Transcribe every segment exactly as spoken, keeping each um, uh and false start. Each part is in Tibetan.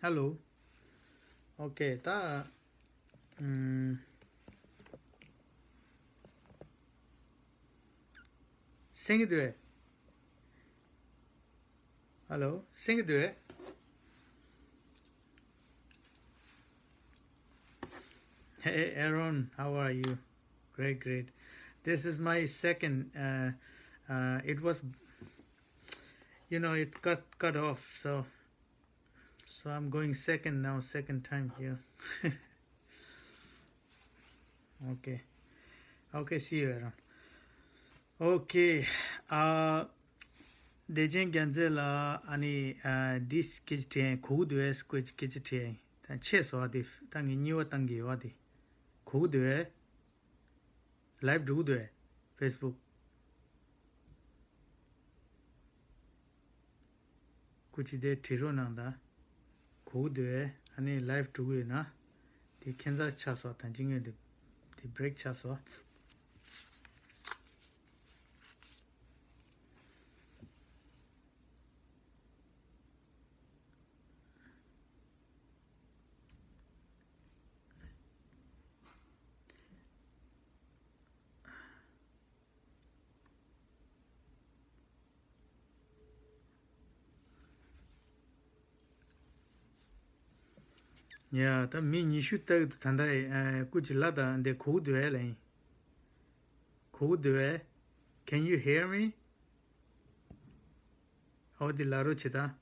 Hello. Okay, ད། ཨམ། གསན་གྱི་འདུག་གས། Hello, གསན་གྱི་འདུག་གས། Hey, Aaron, how are you? Great, great. This is my second. Uh, uh, it was, you know, it got cut off, so so I'm going second now, second time here. Okay. Okay, see you around. Okay. Uh, བདེ་ཆེན་རྒྱལ་མཚན་ལགས། ཨ་ནི་ཨ་འདི་སྐད་ཆ་དྲིས་ཡིན། གོ་གི་འདུག་གས། སྐད་ཆ་དྲིས་ཡིན། ད་ཆད་སོང་བ་དེ། ད་ངས་གཉིས་པ་བཏང་གི་ཡོད་བ་དེ། གོ་གི་འདུག་གས། ལའིབ་འགྲོ་གི་འདུག་གས། ཕེ་སི་བུག་སྐུ་མཁྱེན་དེ་བྲིས་རོགས་གནང་དང་། གོ་གི་འདུག་གས། ཨ་ནི་ལའིབ་འགྲོ་གི་ཡོད་ན། དེ་ཁྱད་མཚར་ཆགས་སོང་། ད་ཅི་ངས་དེ་དེ་བྷི་རེག་ཆགས་སོང་། ཡ། ད་མི་ཉི་ཤུ་ལྟ་གི་འདུག་ད་ལྟ་ཨ་སྐུ་མཁྱེན་ལབ་དང་། འདི་གོ་གི་འདུག་གས་ལབ་ཡིན། གོ་གི་འདུག་གས། Can you hear me? ཨོ་འདི་ལབ་རོགས་བྱེད་དང་།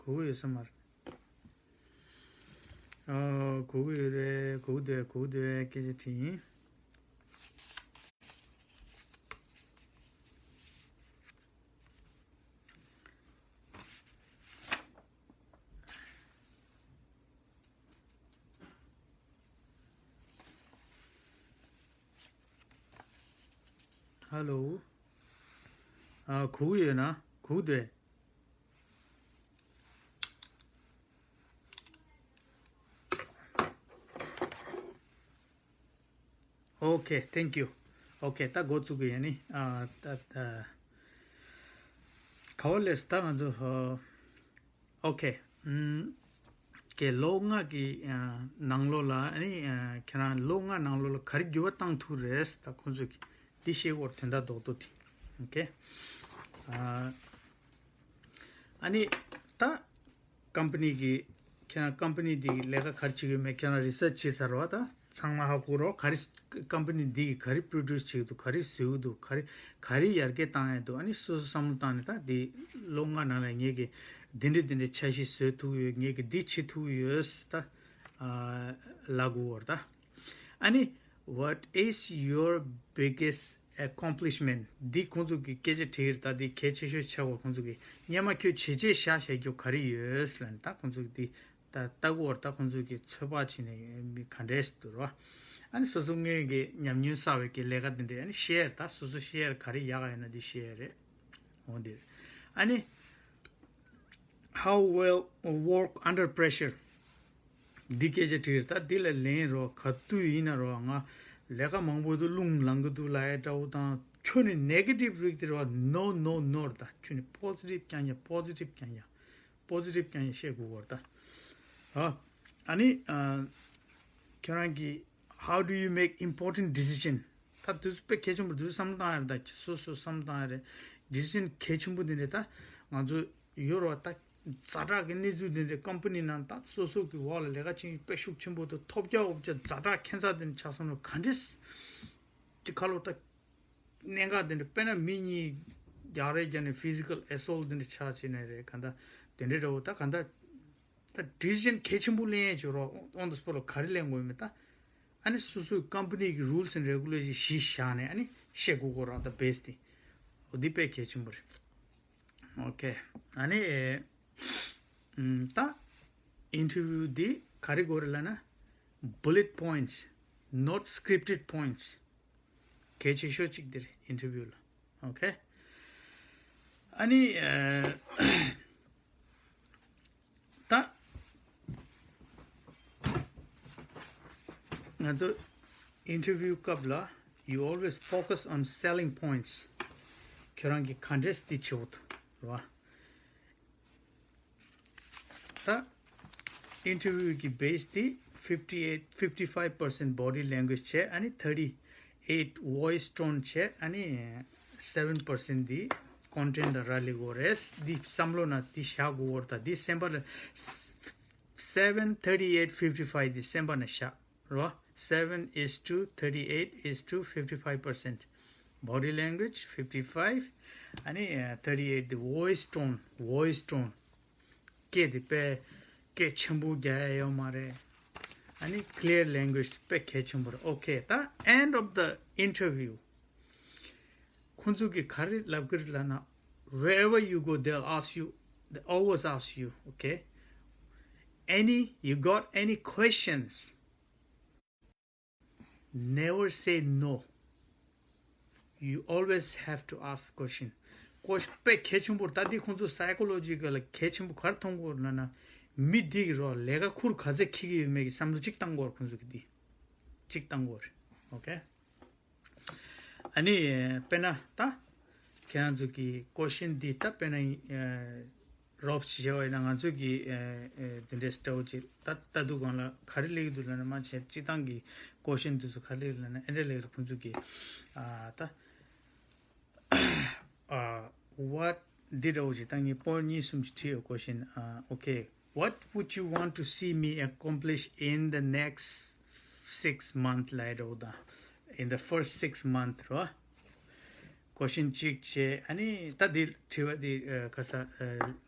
གོ་གི་ཡོད་ས་མ་རེད། ཨོ་གོ་གི་ཡོད་རེད། གོ་གི་འདུག་གས། གོ་གི་འདུག་གས། སྐད་ཆ་དྲིས་ཡིན། Hello. ཨ་གོ་གི་ཡོད་ན། གོ་གི་འདུག་གས། Okay, thank you. Okay, ད་འགོ་བཙུགས་གི་ཡིན་ནི། ཨ་ད་ད་ག་བ་ལས་ད་ང་ཚོ་ཨ་Okay. ཨམ། ཀྱེ་ལོ་ལྔ་གི་ཨ་ནང་ལོགས་ལ། ཨ་ནི་ཨ་ཁྱེད་རང་ལོ་ལྔ་ནང་ལོགས་ལ་ག་རེ་འགྱུར་བ་བཏང་ཐུབ་རེད། ད་ཁོང་ཚོས་འདི་བཤད་སྐོར་དོན་དག་རྡོག་རྡོག་དེ། Okay. ཨ་ཨ་ནི་ད་ཀམ་པ་ནི་གི་ཁྱེད་རང་ཀམ་པ་ནི་འདི་གི་ལས་ཀ་ག་རེ་བྱེད་ཀྱི་ཡོད་མེད་ཁྱེད་རང་རི་སར་ཆི་བྱས་ཚར་བ། ད་ཚང་མ་ཧ་གོ་རོགས། ག་རེ་ཀམ་པ་ནི་འདི་གི་ག་རེ་པྲོ་ཌུས་བྱེད་ཀྱི་འདུག་ག་རེ་བཟོ་གི་འདུག་ག་རེ་ག་རེ་ཡར་རྒྱས་བཏང་ཡ་འདུག་ཨ་ནི་སོ་སོ་བསམ་བློ་བཏང་ནས། ད་འདི་ལོ་ལྔ་ནང་ལ་ངས་ཀྱི་འདི་འདྲ་འདི་འདྲ་འཆར་གཞི་བཟོ་ཐུབ་ཡོད། ངས་ཀྱི་འདི་བྱེད་ཐུབ་ཡོད། ད་ཨ་ལབ་དགོས་བར་ད། ཨ་ནི། What is your biggest accomplishment? འདི་ཁོང་ཚོ་གི་སྐད་ཆ་དྲིས་ཡོད། ད་འདི་གལ་ཆེ་ཤོས་ཆགས་པ། ཁོང་ཚོ་གི་སྔོན་མ་ཁྱོད་བྱས་བྱས་བཞག་བཞག་རྒྱུ་ག་རེ་ཡོད་ལབ་ནས། ད་ཁོང་ཚོ་གི་འདི་ད་ལྟ་སྐོར་ད་ཁོང་ཚོ་གི་ཚོད་དཔག་བྱས་ནས་མི་ག་འདྲས་འདུག་རོ། ཨ་ནི་སོ་སོ་སྔོན་གྱི་ཉམས་མྱོང་བསགས་པའི་གི་ལས་ཀ་འདི་འདྲས་ཨ་ནི་ཤེར། ད་སོ་སོ་ཤེར་ག་རེ་ཡག་ཡོད་ན་འདི་ཤེར་རེད། འོ་འདིར། ཨ་ནི། How well work under pressure? འདི་སྐད་ཆ་དྲིས་ཡོད། ད་འདི་ལ་ལན་རོ། ག་དུས་ཡིན་ན་རོ། ང་ལས་ཀ་མང་པོ་འདུག་རླུང་ལངས་ཀྱི་འདུག་ལབ་ཡ་འདྲ་བོ་དང་། ཁྱོད་ནི་ནེ་གེ་ཊིབ་རིགས་དེ་རོ། No, no, no. ད་ཁྱོད་ནི་པོ་ཛི་ཊིབ་རྐྱང་རྐྱང་། པོ་ཛི་ཊིབ་རྐྱང་རྐྱང་། པོ་ཛི་ཊིབ་རྐྱང་རྐྱང་བཤད་དགོས་བར་ད། ཨ་ཨ་ནི་ཨ་ཁྱོད་རང་གི How do you make important decision? ད་དུས་ཚོད་དཔེ་གལ་ཆེན་པོ། དུས་ཚོད་བསམ་བློ་བཏང་ཡ་རེད། ད་སོ་སོ་བསམ་བློ་བཏང་ཡ་རེད། ཌི་སི་ཤན་གལ་ཆེན་པོ་འདི་འདྲ་ད་ང་ཚོ་ཡོད་རོ། ད་ཛ་དྲག་གི་གནས་ཚུལ་འདི་འདྲ་ཀམ་པ་ནི་ནང་ད་སོ་སོ་གི་འོག་ལ་ལས་ཀ་བྱེད་མཁན་དཔེ་ཤུགས་ཆེན་པོ་འདུག་ཐོབ་རྒྱག་འོབ་རྒྱག་ཛ་དྲག་ཁྱད་མཚར་འདི་འདྲ་ཆགས་སོང་ན་ག་འདྲས། དེ་ཁ་ལོ་ད་གནད་འགག་འདི་འདྲ། དཔེར་ན་མི་གཉིས་རྒྱག་རེས་རྒྱག་ནས་ཕི་ཟི་ཀལ་ཨེ་སོལ་འདི་འདྲ་ཆགས་བྱས་ནས་རེད། ག་ད་དེ་འདྲ་འདྲ་བོ། ད་ག་ད་ད་ཌི་སི་ཤན་གལ་ཆེན་པོ་ལེན་ཡས་བྱེད་རོགས། ཨོན་ད་སི་པོ་ཊི་ལ་ག་རེ་ལེན་དགོས་མེད་ད། ཨ་ནི་སོ་སོའི་ཀམ་པ་ནི་གི་རུལ་སི་ཨེན་ཌི་རེ་གུ་ལེ་ཤན་གཞི་བཞག་ནས་ཨ་ནི་བཤད་དགོས་ཀྱི་རེད། ད་བེ་སི་དེ། འོ་འདི་དཔེ་གལ་ཆེན་པོ་རེད། ཨོ་ཁེ། ཨ་ནི་ཨེ་ཨམ་ད་ཨིན་ཊར་བིའུ་འདི་ག་རེ་དགོས་རེད་ལབ་ན། Bullet points, not scripted points. གལ་ཆེ་ཤོས་གཅིག་འདིར་ཨིན་ཊར་བིའུ་ལ། ཨོ་ཁེ། ཨ་ནི་ཨ་ད་ང་ཚོ་ཨིན་ཊར་བིའུ་སྐབས་ལ་ You always focus on selling points. ཁྱོད་རང་གི་ག་འདྲས་འདི་བྱེད་འོ་ཐུ་རེད་བ། ད་interview གི་base དེ་fifty eight, fifty five percent body language བྱས། ཨ་ནི་thirty eight voice tone བྱས། ཨ་ནི་seven percent དེ་content དང་ར་ལི་གོ་རེད། འདི་བསམ་བློ་ན་འདི་བཞག་དགོས་འོ། ད་འདི་སེམས་པ་ལ་seven, thirty eight, fifty five འདི་སེམས་པ་ན་བཞག་རོ། Seven is to thirty eight is to fifty five percent. Body language fifty five. ཨ་ནི་thirty eight དེ་voice tone, voice tone. སྐད་དེ་དཔེ་སྐད་ཆེན་པོ་རྒྱག་ཡ་ཡོད་མ་རེད། ཨ་ནི་clear language དཔེ་གལ་ཆེན་པོ་རེད། Okay, the end of the interview. ཁོང་ཚོ་གི་ག་རེ་ལབ་ཀྱི་རེད་ལབ་ན། Wherever you go, they'll ask you, they always ask you, okay? Any, you got any questions? Never say no. You always have to ask question. ཀོ་ཤ་དཔེ་གལ་ཆེན་པོ་རེད། ད་འདི་ཁོང་ཚོ་psychological གལ་ཆེན་པོ་ག་རེ་མཐོང་གི་ཡོད་ལབ་ན། མི་འདི་གི་རོ་ལས་ཀ་ཁུར་ག་ཚད་འཁྱེར་གྱི་ཡོད་མེད་ཀྱི་བསམ་བློ་གཅིག་བཏང་དགོས་རེད་ཁོང་ཚོ་གི་འདི། གཅིག་བཏང་དགོས་རེད། Okay? ཨ་ནི་དཔེར་ན་ད་ཁྱེད་རང་ཚོ་གི་ཀོ་ཤན་འདི་ད་དཔེར་ན་རོབ་ཅིག་བྱས་པ་ཡིན་ན། ང་ཚོ་གི་དེ་འདྲའི་སྤྲ་བོ་ཅིག་ད་ལྟ་དུས་སྒང་ལ་ག་རེ་ལེགས་འདུག་ལབ་ན། མ་བྱས་སྤྱི་བཏང་གི་ཀོ་ཤན་དེ་ཚོ་ག་རེ་ལེགས་ལབ་ན། ཨེ་འདྲ་ལེགས་རེད་ཁོང་ཚོ་གི་ད། What འདི་འདྲ་བོ་ཞིག་ད་ངས་པོ་གཉིས་གསུམ་ཞིག་བྲིས་ཡོད། Question. Okay, what would you want to see me accomplish in the next six month ལབ་ཡ་འདྲ་བོ་དང་། In the first six month རོ། Question གཅིག་བྱས། ཨ་ནི་ད་འདི་དྲི་བ་འདི་ག་ས་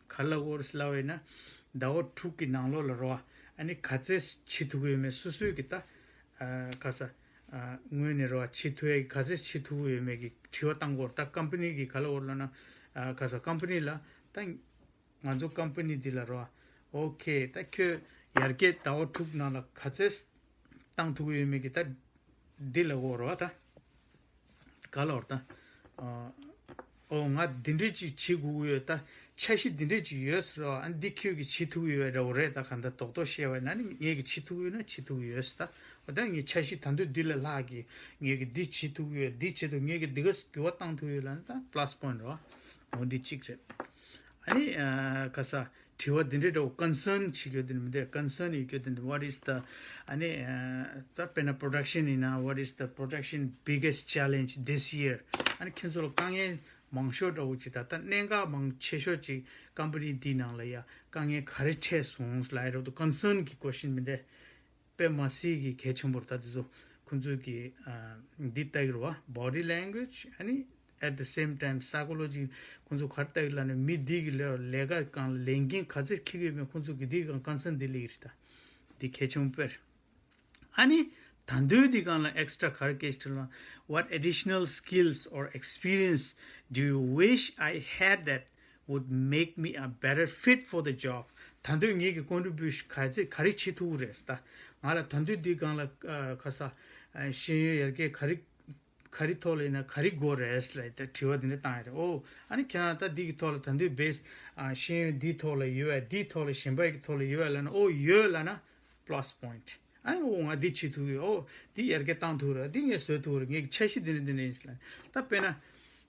ག་ལ་འོར་ལབ་ཡིན་ན། ཟླ་བ་དྲུག་གི་ནང་ལོགས་ལ་རོ། ཨ་ནི་ག་ཚད་བྱེད་ཐུབ་ཀྱི་ཡོད་མེད་སོ་སོའི་གི་ད། ཨ་ག་ས། ཨ་ངོས་ནས་རོ། བྱེད་ཐུབ་ཡས་ག་ཚད་བྱེད་ཐུབ་ཀྱི་ཡོད་མེད་ཀྱི་དྲི་བ་བཏང་གི་ཡོད་རེད། ད་ཀམ་པ་ནི་གི་ག་ལ་འོར་ལབ་ན། ཨ་ག་ས། ཀམ་པ་ནི་ལ་ད་ང་ཚོ་ཀམ་པ་ནི་འདི་ལ་རོ། Okay, ད་ཁྱོད་ཡར་རྒྱས་ཟླ་བ་དྲུག་ནང་ལ་ག་ཚད་བཏང་ཐུབ་ཀྱི་ཡོད་མེད་ཀྱི་ད་འདི་ལ་འོར་རོ་ད། ག་ལ་འོར་ད། ཨ། ཨོ་ང་འདི་འདྲས་ཅིག་བྱེད་དགོས་ཀྱི་ཡོད་ད། འཆར་གཞི་འདི་འདྲས་ཅིག་ཡོད་ཟེར་རོ། ཨ་འདི་ཁྱོད་ཀྱིས་བྱེད་ཐུབ་ཀྱི་ཡོད་རེད་འོ་རེད། ད་ག་འདྲ་རྡོག་རྡོག་བཤད་པ་ཡིན་ན་ནི་ངས་ཀྱིས་བྱེད་ཐུབ་ཀྱི་ཡོད་ན་བྱེད་ཐུབ་ཀྱི་ཡོད་ཟེར་ད། འོ་ད་ངས་འཆར་གཞི་ད་དུང་འདི་ལས་ལྷག་གི་ངས་ཀྱིས་འདི་བྱེད་ཐུབ་ཀྱི་ཡོད། འདི་བྱེད་ཐུབ། ངས་ཀྱིས་འདི་ག་འགྱུར་བ་བཏང་ཐུབ་ཀྱི་ཡོད་ལབ་ན་ད་plus point རེད་བ། འོ་འདི་གཅིག་རེད། ཨ་ནི་ཨ་ག་ས། དྲི་བ་འདི་འདྲའི་འདྲ་བོ་concern བྱེད་རྒྱུ་དེ་འདྲ་མི་འདུག concern ཡོད་རྒྱུ་དེ་འདྲ། What is the ཨ་ནི་ད་དཔེར་ན་production ཡིན་ན། What is the production biggest challenge this year? ཨ་ནི་ཁྱེད་ཚོ་ལ་དཀའ་ངལ་མང་ཤོས་འདྲ་བོ་ཅིག་ད་ལྟ་གནད་འགག་མང་ཆེ་ཤོས་ཅིག་company འདིའི་ནང་ལ་ཡ་དཀའ་ངལ་ག་རེ་འཕྲད་སོང་ལབ་ཡ་འདྲ་བོ་དང་concern གི་question མི་འདུག་དཔེ་མ་སྲིད་ཀྱི་གལ་ཆེན་པོ་རེད། ད་དེ་ཚོ་ཁོང་ཚོས་ཀྱི་ཨ་འདི་ལྟ་གི་རེད་བ། body language ཨ་ནི་at the same time psychology ཁོང་ཚོ་ག་རེ་ལྟ་གི་ལབ་ན་མི་འདི་གི་ལས་ལས་ཀ་གང་ལས་འགན་ག་ཚད་འཁྱེར་གི་ཡོད་མེད་ཁོང་ཚོ་གི་འདི་གང་concern འདི་ལས་ཀྱི་རེད་ད། འདི་གལ་ཆེན་པོ་དཔེར། ཨ་ནི་ད་འདོད་འདི་གང་ལ་extra ག་རེ་སྐད་ཆ་ལ། What additional skills or experience do you wish I had that would make me a better fit for the job? ད་འདོད་ངེད་ཀྱི་contribution ག་ཚད་ག་རེ་བྱེད་ཐུབ་ཀྱི་རེད་ད། ང་ལ་ད་འདོད་འདི་གང་ལ་ཨ་ག་ས་ཨ་ཤེས་ཡོན་ཡར་རྒྱས་ག་རེ་ག་རེ་ཐོག་ལ་ཡིན་ན་ག་རེ་དགོས་རེད་ལབ་ད་དྲི་བ་འདི་འདྲ་བཏང་ཡ་རེད། ཨོ་ཨ་ནི་ཁྱེད་རང་ད་འདི་གི་ཐོག་ལ་ད་འདོད་base ཨ་ཤེས་ཡོན་འདིའི་ཐོག་ལ་ཡོད་ཨ། འདིའི་ཐོག་ལ་གཞན་པ་གི་ཐོག་ལ་ཡོད་ཨ་ལབ་ན། ཨོ་ཡོད་ལབ་ན་plus point ཨ་ནི་ཨོ་ང་འདི་བྱེད་ཐུབ་ཡོད། ཨོ་འདི་ཡར་རྒྱས་བཏང་ཐུབ་རེད། འདི་ངས་བཟོ་ཐུབ་རེད། ངས་འཆར་གཞི་འདི་འདྲ་འདི་འདྲ་ཡིན་ཟེར་ལབ། ད་དཔེར་ན་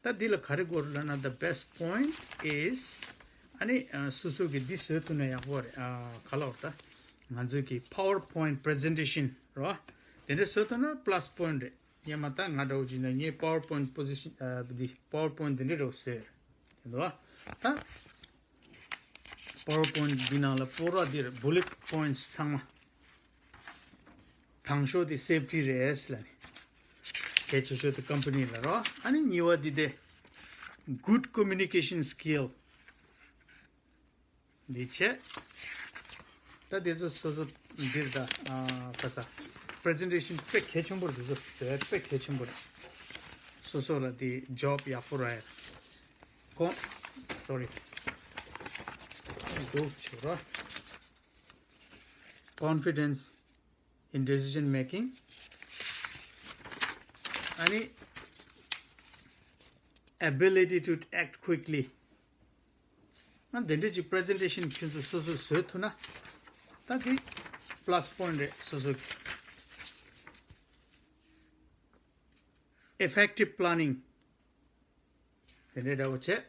ད་འདི་ལ་ག་རེ་དགོས་རེད་ལབ་ན། The best point is ཨ་ནི་ཨ་སོ་སོ་གི་འདི་བཟོ་ཐུབ་ན་ཡག་པོ་རེད། ཨ་ག་ལབ་ད་ང་ཚོ་གི་PowerPoint presentation རེད་བ། དེ་འདྲ་བཟོ་ཐུབ་ན་plus point རེད། སྔོན་མ་ད་ང་འདྲ་བོ་ཅིག་ན་ངས་PowerPoint position ཨ་འདི་PowerPoint འདི་འདྲ་འདྲ་བོ་བཟོས་རེད། དེ་འདུག་བ། ད་PowerPoint འདི་ནང་ལ་སྤོ་ར་འདིར་bullet points ཚང་མ། དང་ཤོས་དེ་safety རེད་ལབ་ནས། གལ་ཆེ་ཤོས་དེ་company ལ་རོ། ཨ་ནི་གཉིས་པ་འདི་དེ་good communication skill འདི་བྱས། ད་དེ་ཚོ་སོ་སོ་འདིར་ད་ཨ་ག་ས་presentation དཔེ་གལ་ཆེན་པོ་རེད། དེ་ཚོ་དཔེ་དཔེ་གལ་ཆེན་པོ་རེད། སོ་སོ་ལ་དེ་job ཡག་པོ་རག་ཡ། ཀོ་sorry འདུག་ཆུ་ར། Confidence in decision making ཨ་ནི་ability to act quickly ང་དེ་འདྲ་ཅིག་presentation ཁྱོད་ཚོ་སོ་སོས་བཟོས་ཐུབ་ན། ད་དེ་plus point རེད་སོ་སོ་གི། effective planning དེ་འདྲའི་འདྲ་བོ་བྱས།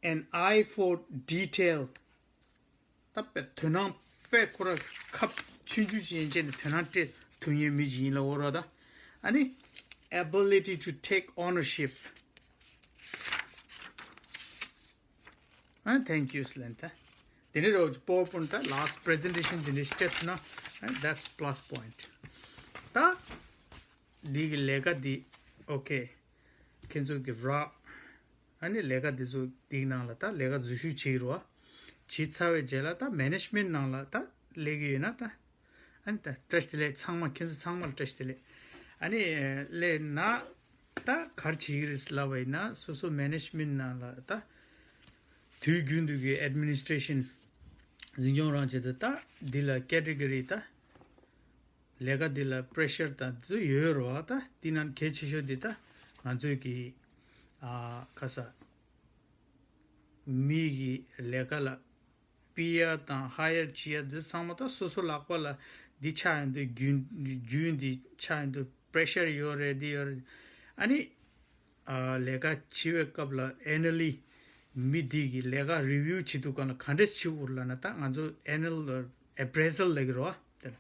An eye for detail ད་དཔེ་དོ་སྣང་དཔེ་ཁོ་ར་ཁབ་ཆུང་ཆུང་ཅན་བྱས་ནས་དོ་སྣང་སྤྲད་ཐུབ་མཁན་མི་ཅིག་ཡིན་ལ་འོ་ར་ད། ཨ་ནི་ability to take ownership ཨ། Thank you ལན་ད། དེ་ནས་རོ་PowerPoint ད་last presentation དེ་འདྲ་ཞིག་སྤྲད་ཐུབ་ན་that's plus point ད། འདི་གི་ལས་ཀ་འདི་okay ཁྱེད་ཚོ་གི་ར། ཨ་ནི་ལས་ཀ་འདི་ཚོ་འདིའི་ནང་ལ་ད་ལས་ཀ་འཛུལ་ཞུགས་བྱེད་ཀྱི་རོ། བྱེད་ཚར་བའི་རྗེས་ལ་ད་management ནང་ལ་ད་སླེབས་ཀྱི་ཡོད་ན་ད། ཨ་ནི་ད་བཀྲ་ཤིས་བདེ་ལེགས་ཚང་མ་ཁྱེད་ཚོ་ཚང་མ་ལ་བཀྲ་ཤིས་བདེ་ལེགས། ཨ་ནི་སླེབས་ན། ད་ག་རེ་བྱེད་ཀྱི་རེད་ལབ་པ་ཡིན་ན་སོ་སོ་management ནང་ལ་ད་དུས་རྒྱུན་དུ་གི་administration འཛིན་སྐྱོང་རང་བྱེད་དུ་ད་འདི་ལ་category ད་ལས་ཀ་འདི་ལ་pressure དང་འདི་ཚོ་ཡོད་རེད་བ། ད་འདི་ནང་གལ་ཆེ་ཤོས་འདི་ད་ང་ཚོས་ཀྱི་ཨ་ཁ་ས་མི་གི་ལས་ཀ་ལ་པི་ཡ་དང་hire བྱེད་ཡ་འདི་ཚང་མ་ད་སོ་སོ་ལག་པ་ལ་འདི་ཆགས་ཡོང་དུས་རྒྱུན་རྒྱུན་འདི་ཆགས་ཡོང་དུས་pressure ཡོད་རེད་འདི་ཡོད་རེད། ཨ་ནི་ཨ་ལས་ཀ་བྱེད་པའི་སྐབས་ལ་annually མི་འདི་གི་ལས་ཀ་review བྱེད་དུས་གང་ལ་ག་འདྲས་བྱེད་དགོས་ལབ་ན་ད་ང་ཚོ་annual appraisal ལབ་ཀྱི་རེད་བ། དེ་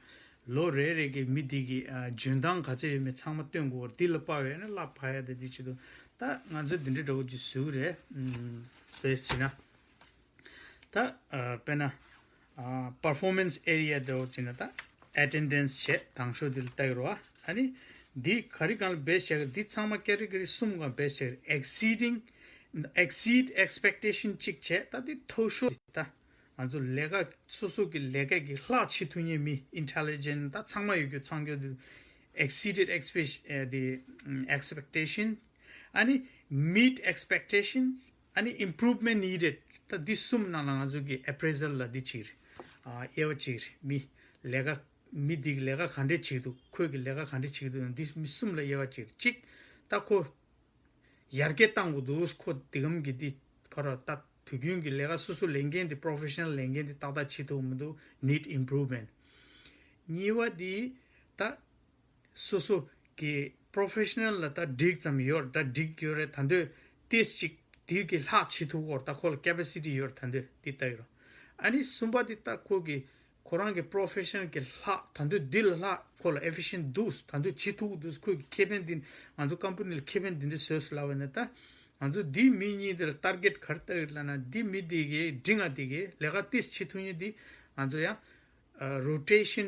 ལོ་རེ་རེ་གི་མི་འདི་གི་ཨ་འཇོན་ཐང་ག་ཚོད་ཡོད་མེད་ཚང་མ་སྟོན་དགོས་འདི་ལ་དཔག་པའི་ནི་གླ་ཕོག་ཡ་དེ་འདི་བྱེད་དུས་ད་ང་ཚོ་འདི་འདྲས་འདྲ་བོ་ཅིག་བཟོས་ཀྱི་རེད། ཨམ་བྱས་ན། ད་ཨ་དཔེར་ན་ཨ་performance area དེ་འོ་ཅི་ན་ད་attendance བྱས་དང་ཤོས་དེ་ལ་ལྟ་གི་རོ། ཨ་ནི་འདི་ག་རེ་གང་ལ་base བྱས་གི་འདི་ཚང་མ་category གསུམ་གང་base བྱས་exceeding exceed expectation གཅིག་བྱས་ད་འདི་མཐོ་ཤོས་ད་ང་ཚོ་ལས་ཀ་སོ་སོ་གི་ལས་ཀ་གི་ལྷག་བྱེད་ཐུབ་མཁན་མི་intelligent ད་ཚང་མ་ཡོད་རྒྱུ་ཚང་རྒྱུ་འདི་exceeded expe- ཨ་འདི་ཨམ་expectation ཨ་ནི་meet expectations ཨ་ནི་improvement needed ད་འདི་གསུམ་ནང་ལ་ང་ཚོ་གི་appraisal ལ་འདི་གཅིག་རེད། ཨ་དབྱེ་བ་གཅིག་རེད། མི་ལས་ཀ་མི་འདི་གི་ལས་ཀ་ག་འདྲས་བྱེད་འདུག་ཁོས་གི་ལས་ཀ་ག་འདྲས་བྱེད་འདུག་འདི་མི་གསུམ་ལ་དབྱེ་བ་གཅིག་རེད། གཅིག་ད་ཁོ་ཡར་རྒྱས་བཏང་དགོས་འདུག་ཁོ་འདི་གམ་གི་འདི་ཁོ་ར་ད་དུས་རྒྱུན་གི་ལས་ཀ་སོ་སོ་ལས་འགན་འདི་professional ལས་འགན་འདི་ཏག་ཏག་བྱེད་ཐུབ་མི་འདུག need improvement གཉིས་པ་འདི་ད། སོ་སོ་གི་professional ལ་ད་འགྲིག་ཙམ་ཡོད་ད་འགྲིག་ཡོད་རེད། ད་འདོད་ཏེས་ཅིག་དེ་གི་ལྷག་བྱེད་ཐུབ་ཀྱི་ཡོད་རེད། ད་ཁོ་ལ་capacity ཡོད་རེད། ད་འདོད་དེ་ལྟ་ཡོད་རེད། ཨ་ནི་གསུམ་པ་དེ་ད་ཁོ་གི་ཁོ་རང་གི་professional གི་ལྷག་ད་འདོད་འདི་ལ་ལྷག་ཁོ་ལ་efficient འདུག་ད་འདོད་བྱེད་ཐུབ་ཀྱི་འདུག་ཁོ་གི་ཁེ་ཕན་འདི་ང་ཚོ་company ལ་ཁེ་ཕན་འདི་འདྲ་བཟོས་སུ་ལབ་པ་ཡིན་ན་ད་ང་ཚོ་འདི་མི་གཉིས་དེ་ལ་target ག་རེ་ལྟ་ཡོད་ལབ་ན་འདི་མི་འདི་གི་འབྲིང་ང་འདི་གི་ལས་ཀ་ཏེས་བྱེད་ཐུབ་མཁན་འདི་ང་ཚོ་ཡང་rotation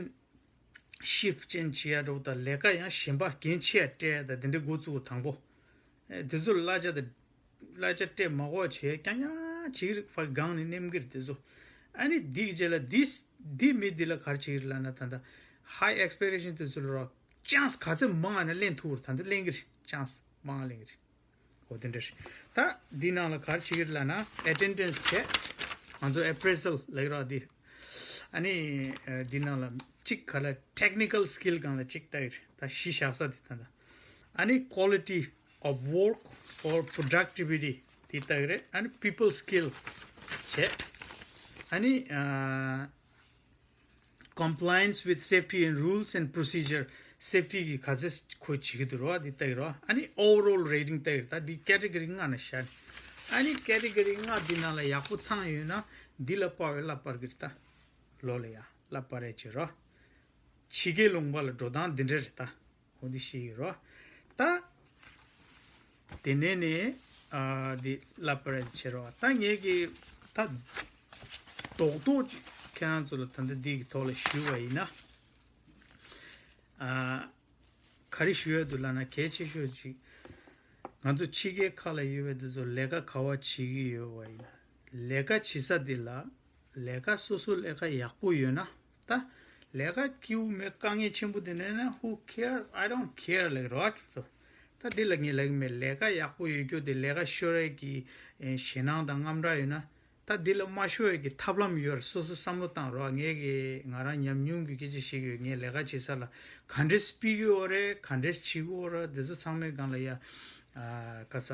shift change བྱེད་ཡ་འགྲོ་དང་ལས་ཀ་ཡང་གཞན་པ་འགན་ཆེ་ཡ་སྤྲད་ཡ་དང་དེ་འདྲའི་འགོ་བཙུགས་དང་པོ། ཨེ་དེ་ཚོ་གླ་ཆ་དང་གླ་ཆ་སྤྲད་མ་དགོས་བྱས་རྐྱང་རྐྱང་བྱེད་རིགས་ཕར་སྒང་ནས་མནན་གི་རེད་དེ་ཚོ། ཨ་ནི་འདི་གི་རྗེས་ལ་འདི་འདི་མི་འདི་ལ་ག་རེ་བྱེད་ཀྱི་རེད་ལབ་ན་ད་ལྟ་high expectation དེ་ཚོ་ལ་རོགས་chance ག་ཚོད་མང་ང་ན་ལེན་ཐུབ་རེད། ད་ལྟ་ལེན་གི་རེད། chance མང་ང་ལེན་གི་རེད། འོ་དེ་འདྲ་རེད། ད་འདི་ནང་ལ་ག་རེ་བྱེད་ཀྱི་རེད་ལབ་ན་attendance བྱས། ང་ཚོ་appraisal ལབ་ཀྱི་རེད་འདི། ཨ་ནི་ཨ་འདི་ནང་ལ་གཅིག་ག་ལ་technical skill སྒང་ལ་གཅིག་ལྟ་ཡི་རེད། ད་གཞི་བཞག་ས་དེ་ད་ད། ཨ་ནི་quality of work or productivity དེ་ལྟ་ཡི་རེད། ཨ་ནི་people skill བྱས། ཨ་ནི་ཨ། Compliance with safety and rules and procedure safety གི་ག་ཚད་ཁོ་བྱེད་ཀྱི་འདུག་རོ་འདི་ལྟ་ཡི་རོ། ཨ་ནི་overall rating ལྟ་ཡི་རེད། ད་འདི་category ལྔ་ནང་བཞག་ཨ་ནི་category ལྔ་འདི་ནང་ལ་ཡག་པོ་ཚང་ཡོད་ན་འདི་ལ་དཔག་པའི་གླ་སྤར་གི་རེད། ད་ལོ་ལ་ཡ་གླ་སྤར་རེ་བྱེད་རོ། ཕྱི་རྒྱལ་ལུང་པ་ལ་འགྲོ་སྟངས་འདི་འདྲ་རེད་ད། འོ་འདི་ཤེས་ཡོད་རོ། ད། དེ་ནས་ནི། ཨ་འདི་ལབ་པར་བྱེད་རོ། ད་ངས་ཀྱི་ད། རྡོག་རྡོག་ཅིག་ཁྱེད་རང་ཚོ་ལ་ད་ལྟ་འདི་གི་ཐོག་ལ་ཞུས་པ་ཡིན་ན། ཨ། ག་རེ་ཞུ་ཡ་འདུག་ལབ་ན་གལ་ཆེ་ཤོས་ཅིག་ང་ཚོ་ཕྱི་རྒྱལ་ཁག་ལ་ཡོད་པའི་འདི་ཚོ་ལས་ཀ་ག་བ་བྱེད་ཀྱི་ཡོད་པ་ཡིན་ན། ལས་ཀ་བྱེད་ས་འདི་ལ། ལས་ཀ་སོ་སོ་ལས་ཀ་ཡག་པོ་ཡོད་ན། ད་ལས་ཀ་སྐྱིད་པོ་མེད་དཀའ་ངལ་ཆེན་པོ་དེ་འདྲ་ན་who cares? I don't care ལབ་རོགས་ཁྱེད་ཚོ། ད་འདི་ལ་ངས་ལབ་ཀྱི་མེད། ལས་ཀ་ཡག་པོ་ཡོད་རྒྱུ་དེ་ལས་ཀ་ཤོར་ཡས་ཀྱི་ཨེ་ཞེད་སྣང་དང་དངངས་སྐྲག་ཡོད་ན། ད་འདི་ལ་མ་ཤོར་ཡས་ཀྱི་ཐབས་ལམ་ཡོད་རེད། སོ་སོ་བསམ་བློ་བཏང་རོགས། ངས་ཀྱི་ང་རང་ཉམས་མྱོང་གི་སྐད་ཆ་བཤད་ཀྱི་ཡོད། ངས་ལས་ཀ་བྱེད་ས་ལ་ག་འདྲས་སྤེལ་གྱི་ཡོད་རེད། ག་འདྲས་བྱེད་ཀྱི་ཡོད་རེད། འདི་ཚོ་ཚང་མའི་སྒང་ལ་ཡ། ཨ་ག་ས།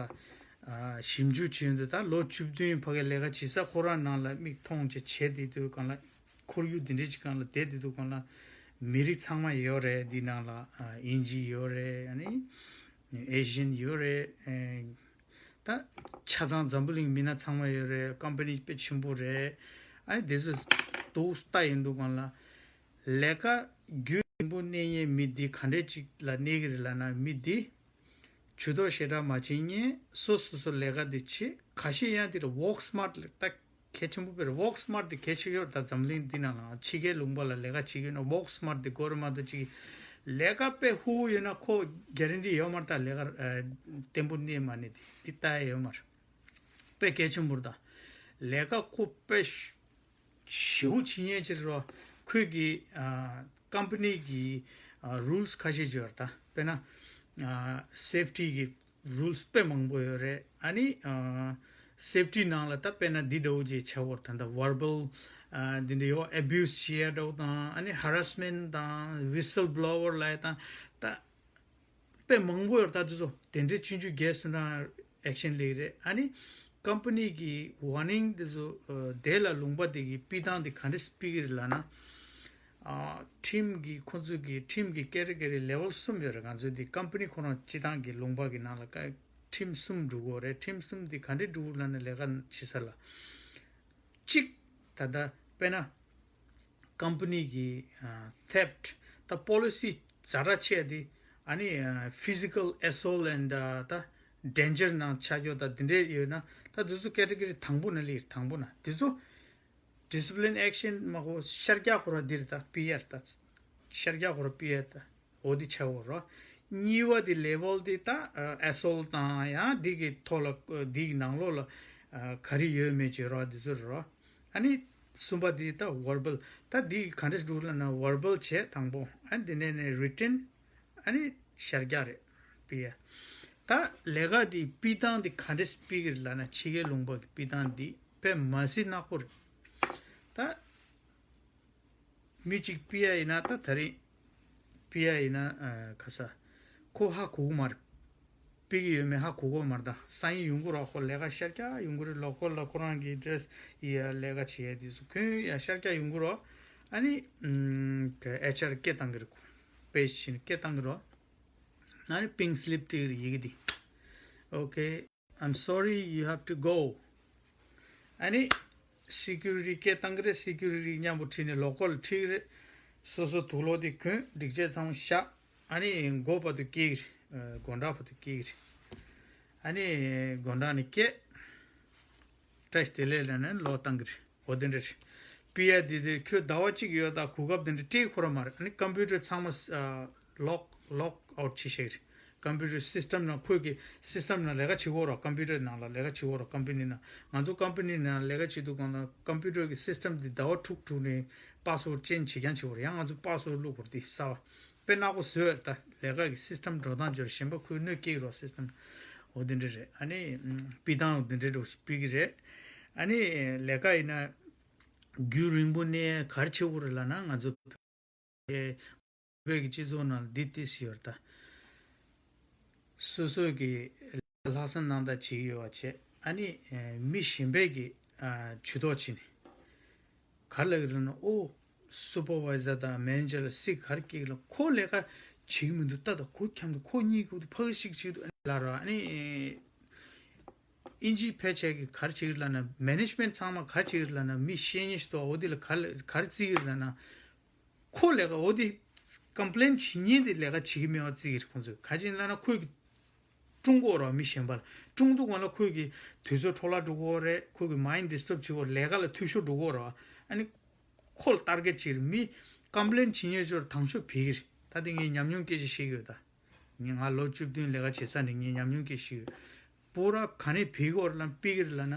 ཨ་ཞིབ་འཇུག་བྱེད་ཡོང་དུས་ད་ལོ་བཅུ་བདུན་ཕ་གི་ལས་ཀ་བྱེད་ས་ཁོ་རང་ནང་ལ་མིག་མཐོང་བྱས་བྱས་བསྡད་དུས་སྒང་ལ་ཁོར་ཡུག་འདི་འདྲས་ཅིག་སྒང་ལ་བསྡད་བསྡད་དུས་སྒང་ལ་ མི་རིགས་ཚང་མ་ཡོད་རེད། འདི་ནང་ལ་ཨ་དབྱིན་ཇི་ཡོད་རེད། ཨ་ནི་ཨེ་ཤི་ཡན་ཡོད་རེད། ཨེ་ད་ཆ་ཚང་འཛམ་བུ་གླིང་མི་སྣ་ཚང་མ་ཡོད་རེད། ཀམ་པ་ནི་དཔེ་ཆེན་པོ་རེད། ཨ་ནི་དེ་ཚོ་འདུག་ལྟ་ཡིན་འདུག་གང་ལ་ལས་ཀ་རྒྱུན་རིང་པོ་གནས་མཁན་མི་འདི་ག་འདྲས་ཅིག་ལ་གནས་ཀྱི་རེད་ལབ་ན། མི་འདི་ཇུས་གཏོགས་ཞེ་དྲག་མ་བྱེད་མཁན་སོ་སོ་སོ་ལས་ཀ་འདི་བྱེད། ཁ་ཤས་ཡང་འདི་ལ་work smart ལ་ད་གལ་ཆེན་པོ་དཔེར་work smart དེ་གལ་ཆེ་ཤོས་ད་འཛམ་གླིང་འདི་ནང་ལ་ཕྱི་རྒྱལ་ལུང་པ་ལ་ལས་ཀ་བྱེད་ཀྱི་ཡོད་ན་work smart དེ་དགོས་རེད་མ་གཏོགས་ཅིག་ལས་ཀ་དཔེ་ཧུ་ཧུ་ཡོད་ན་ཁོ་guarantee ཡོད་མ་རེད། ད་ལས་ཀ་ཨ་བརྟན་པོ་གནས་མ་གནས་དེ་འདི་ལྟ་ཡ་ཡོད་མ་རེད། དཔེ་གལ་ཆེན་པོ་རེད། ད་ལས་ཀ་ཁོ་དཔེ་ཞེ་པོ་བྱེད་མཁན་ཅིག་རེད། ཁོས་ཀྱི་ཨ་ཀམ་པ་ནི་གི་ཨ་rules ཁ་ཤས་ཅིག་ཡོད་རེད། ད་དཔེར་ན་ཨ་safety གི་rules དཔེ་མང་པོ་ཡོད་རེད། ཨ་ནི་ཨ་safety ནང་ལ་ད་དཔེར་ན་འདི་འདྲ་བོ་ཅིག་བྱ་བར་ད་ལྟ་verbal ཨ་འདི་འདྲ་ཡོད། abuse བྱེད་ཡ་འདྲ་བོ་དང་། ཨ་ནི་harassment དང་whistleblower ལབ་ཡ་དང་། ད་དཔེ་མང་པོ་ཡོད་རེད། ད་དེ་ཚོ་དེ་འདྲའི་ཆུང་ཆུང་རྒྱལ་སོང་ན་action ལེགས་རེད། ཨ་ནི་ཀམ་པ་ནི་གི་warning དེ་ཚོ་ཨ་དེ་ལ་ལུང་པ་དེ་གི་སྤྱིར་བཏང་དེ་ག་འདྲས་སྤེལ་གི་རེད་ལབ་ན། ཨ་ཁྲིམས་ཀྱི་ཁོ་ཚོ་གི་ཁྲིམས་ཀྱི་category level གསུམ་ཡོད་རེད། ང་ཚོའི་འདི་ཀམ་པ་ནི་ཁོ་རང་སྤྱིར་བཏང་གི་ལུང་པ་གི་ནང་ལ་ཀ་ཁྲིམས་གསུམ་འགྲོ་གི་ཡོད་རེད། ཁྲིམས་གསུམ་འདི་ག་འདྲས་འགྲོ་གི་ལབ་ན་ལས་ཀ་བྱེད་ས་ལ། གཅིག་ད་ལྟ་དཔེར་ན་ཀམ་པ་ནི་གི་ཨ་theft ད་policy ཛ་དྲག་ཆེ་དེ། ཨ་ནི་ཨ་physical assault and ཨ་ད་danger ནང་ཆ་རྒྱུ་ད་དེ་འདྲས་ཡོད་ན། ད་དེ་ཚོ་category དང་པོ་ན་ལེགས། དང་པོ་ན་དེ་ཚོ་discipline action མ་གོ་ཤར་རྒྱག་ཁོ་ར་འདིར་ད་པི་ཨར་ད་ཤར་རྒྱག་ཁོ་ར་པི་ཨར་ད་འོ་དེ་ཆ་འོ་རོ། གཉིས་པ་དེ་level དེ་ད་ཨ་assault དང་ཡང་འདི་གི་ཐོག་ལ་འདི་གི་ནང་ལོགས་ལ་ཨ་ག་རེ་ཡོད་མེད་བྱེད་རོགས་འདི་ཚོ་རེད་རོ། ཨ་ནི་གསུམ་པ་དེ་ད་verbal ད་འདི་ག་འདྲས་འགྲོ་ལབ་ན་verbal བྱས་དང་པོ། ཨ་ནི་དེ་ནས་ནས་written ཨ་ནི་ཤར་རྒྱག་རེད་པི་ཨར། ད་ལས་ཀ་འདི་སྤྱིར་བཏང་འདི་ག་འདྲས་སྤེལ་གི་རེད་ལབ་ན་ཕྱི་རྒྱལ་ལུང་པ་གི་སྤྱིར་བཏང་འདི་དཔེ་མ་སྲིད་ནག་པོ་རེད། ད་མི་གཅིག་པི་ཨར་ཡིན་ན་ད་ད་རིང་པི་ཨར་ཡིན་ན་ཨ་ག་ས་ཁོ་ཧ་གོ་གི་མ་རེད། སྤེལ་གི་ཡོད་མེད་ཧ་གོ་གི་མ་རེད། ད་སང་ཉིན་ཡོང་གི་རོགས། ཁོ་ལས་ཀ་ཤར་རྒྱག་ཡོང་གི་རེད། ལོ་ཀལ་ལ་ཁོ་རང་གི་dress ཡི་ལས་ཀ་བྱེད་ཡ་དེ་ཚོ་གོན་ཡ་ཤར་རྒྱག་ཡོང་གི་རོགས། ཨ་ནི་ཨེཆ་ཨར་སྐད་བཏང་གི་རེད། ཁོ་པེ་ཇི་ཕྱིན་སྐད་བཏང་གི་རོགས། ཨ་ནི་pink slip སྤྲད་ཀྱི་རེད། ཡི་གེ་འདི། Okay, I'm sorry, you have to go. ཨ་ནི་security སྐད་བཏང་གི་རེད། security མཉམ་པོ་ཁྲིད་ནས་ལོ་ཀལ་ཁྲིད་ཀྱི་རེད། སོ་སོ་དུག་ལོག་དེ་གོན། སྒྲིག་ཆས་ཚང་མ་བཞག་ཨ་ནི་སྒོ་བར་དུ་སྐྱེལ་གྱི་རེད། སྒོ་འགྲམ་བར་དུ་སྐྱེལ་གྱི་རེད། ཨ་ནི་སྒོ་འགྲམ་ནས་སྐྱེལ། བཀྲ་ཤིས་བདེ་ལེགས་ལབ་ནས་ལོག་བཏང་གི་རེད། འོ་དེ་འདྲ་རེད། པི་ཨར་དེ་དེ་ཁྱོད་ཟླ་བ་གཅིག་ཡོད་ད་གོ་སྐབས་དེ་འདྲ་སྤྲད་ཁོ་ར་མ་རེད། ཨ་ནི་computer ཚང་མ་ཨ་log log out བྱེད་ཤེས་རེད། computer system ནང་ཁོས་ཀྱི་system ནང་ལས་ཀ་བྱེད་ཀྱི་ཡོད་རེད། computer ནང་ལ་ལས་ཀ་བྱེད་ཀྱི་ཡོད་རེད། company ནང་ང་ཚོ་company ནང་ལས་ཀ་བྱེད་དུས་གང་ལ་computer གི་system དེ་ཟླ་བ་དྲུག་དྲུག་ནས་password change བྱེད་རྐྱང་བྱེད་ཀྱི་ཡོད་རེད། ཡང་ང་ཚོ་password བླུག་དགོས་རེད། དེ་གསར་པ་དཔེ་ནག་པོ་བཟོས་ཡོད་རེད། ད་ལས་ཀ་གི་system འགྲོ་སྟངས་བརྗོད་གཞན་པ་ཁོས་གནོད་སྐྱེལ་གྱི་རེད། system འོ་དེ་འདྲ་རེད། ཨ་ནི་སྤྱིར་བཏང་འོ་དེ་འདྲ་འགྲོ་སྤེལ་གྱི་རེད། ཨ་ནི་ལས་ཀ་ཡིན་ན་རྒྱུན་རིང་པོ་གནས་ག་རེ་བྱེད་དགོས་རེད་ལབ་ན། ང་ཚོ་བོད་ཀྱི་སྤྱི་ཚོགས་ནང་ལ་འདི་ཏིས་ཡོད་རེད། ད་སོ་སོ་གི་ལྷག་བསམ་རྣམ་དག་བྱེད་ཀྱི་ཡོད་པ་བྱས། ཨ་ནི་མི་གཞན་པས་ཀྱི་ཇུས་གཏོགས་བྱས་ནས་ག་རེ་ལབ་ཀྱི་རེད་ན། ཨོ་supervisor དང་manager ལ་སྲིད་ག་རེ་སྐྱེལ་ལ་ཁོ་ལས་ཀ་བྱེད་ཀྱི་མི་འདུག་ད་ད་ཁོ་འཁྱམ་འདུག་ཁོ་གཉིད་ཁུག་འདུག་ཕ་གི་ཞིག་བྱེད་ཀྱི་འདུག་ཨ་ནི་ལབ་རོགས། ཨ་ནི་ཨིན་ཇི་ཕལ་ཆེར་གྱིས་ག་རེ་བྱེད་ཀྱི་རེད་ལབ་ན། management ཚང་མ་ག་རེ་བྱེད་ཀྱི་རེད་ལབ་ན། མི་བཤེས་གཉེན་ཞིག་འདུག་འོ་དེ་ལ་ག་རེ་ག་རེ་བརྩི་གི་རེད་ལབ་ན། ཁོ་ལས་ཀ་འོ་དེ་complain བྱེད་མཁན་དེ་ལས་ཀ་བྱེད་ཀྱི་མེད་པ་བརྩི་གི་རེད། ཁོང་ཚོས་ག་རེ་བྱེད་ལབ་ན་ཁོས་ཀྱི་སྲུང་གི་ཡོད་རེད་མི་གཞན་པ་ལ། སྲུང་དུས་སྒང་ལ་ཁོས་ཀྱི་དུས་ཚོད་འཕྲོ་བརླག་འགྲོ་གི་ཡོད་རེད། ཁོས་ཀྱི་mind disturb བྱེད་ཀྱི་ཡོད་རེད། ལས་ཀ་ལ་འཐུས་ཤོར་འགྲོ་གི་ཡོད་རེད། ཨ་ནི་ཁོ་ལ་target བྱེད་ཀྱི་རེད། མི་complain བྱེད་མཁན་ཚོར་དང་ཤོས་བྱེད་ཀྱི་རེད། ད་དེ་ངས་ཉམས་མྱོང་སྐད་ཆ་བཤད་ཀྱི་ཡོད་ད། ངས་ང་ལོ་བཅུ་བདུན་ལས་ཀ་བྱེད་ས་ནས་ངས་ཉམས་མྱོང་སྐད་ཆ་བཤད་ཀྱི་ཡོད། པུ་ར་ག་ནས་བྱེད་ཀྱི་ཡོད་རེད་ལབ་ན། བྱེད་ཀྱི་རེད་ལབ་ན།